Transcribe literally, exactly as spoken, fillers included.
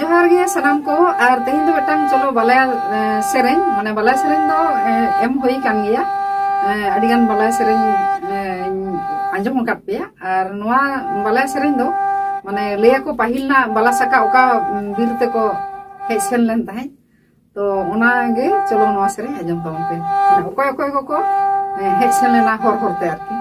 ᱡᱚᱦᱟᱨ ᱜᱮ ᱥᱟᱱᱟᱢ ᱠᱚ᱾ ᱟᱨ ᱛᱮᱦᱮᱧ ᱫᱚ ᱢᱤᱫᱴᱟᱝ ᱪᱚᱞᱚ ᱵᱟᱞᱟᱭᱟ ᱥᱮᱨᱮᱧ, ᱢᱟᱱᱮ ᱵᱟᱞᱟᱭᱟ ᱥᱮᱨᱮᱧ ᱫᱚ ᱮᱢ ᱦᱩᱭ ᱟᱠᱟᱱ ᱜᱮᱭᱟ᱾ ᱟᱹᱰᱤᱜᱟᱱ ᱵᱟᱞᱟᱭᱟ ᱥᱮᱨᱮᱧ ᱟᱸᱡᱚᱢ ᱟᱠᱟᱫ ᱯᱮᱭᱟ᱾ ᱟᱨ ᱱᱚᱣᱟ ᱵᱟᱞᱟᱭᱟ ᱥᱮᱨᱮᱧ ᱫᱚ ᱢᱟᱱᱮ ᱞᱟᱹᱭᱟᱠᱚ ᱯᱟᱹᱦᱤᱞ ᱱᱟᱜ ᱵᱟᱞᱟ ᱥᱟᱠᱟ ᱚᱠᱟ ᱵᱤᱨ ᱛᱮᱠᱚ ᱦᱮᱡ ᱥᱮᱱ ᱞᱮᱱ ᱛᱟᱦᱮᱸᱫ᱾ ᱛᱚ ᱚᱱᱟᱜᱮ ᱪᱚᱞᱚ ᱱᱚᱣᱟ ᱥᱮᱨᱮᱧ ᱟᱸᱡᱚᱢ ᱛᱟᱵᱚᱱ ᱯᱮ᱾ ᱢᱟᱱᱮ ᱚᱠᱚᱭ ᱚᱠᱚᱭ ᱠᱚᱠᱚ ᱦᱮᱡ ᱥᱮᱱ ᱞᱮᱱᱟ ᱦᱚᱨ ᱦᱚᱨᱛᱮ ᱟᱨᱠᱤ᱾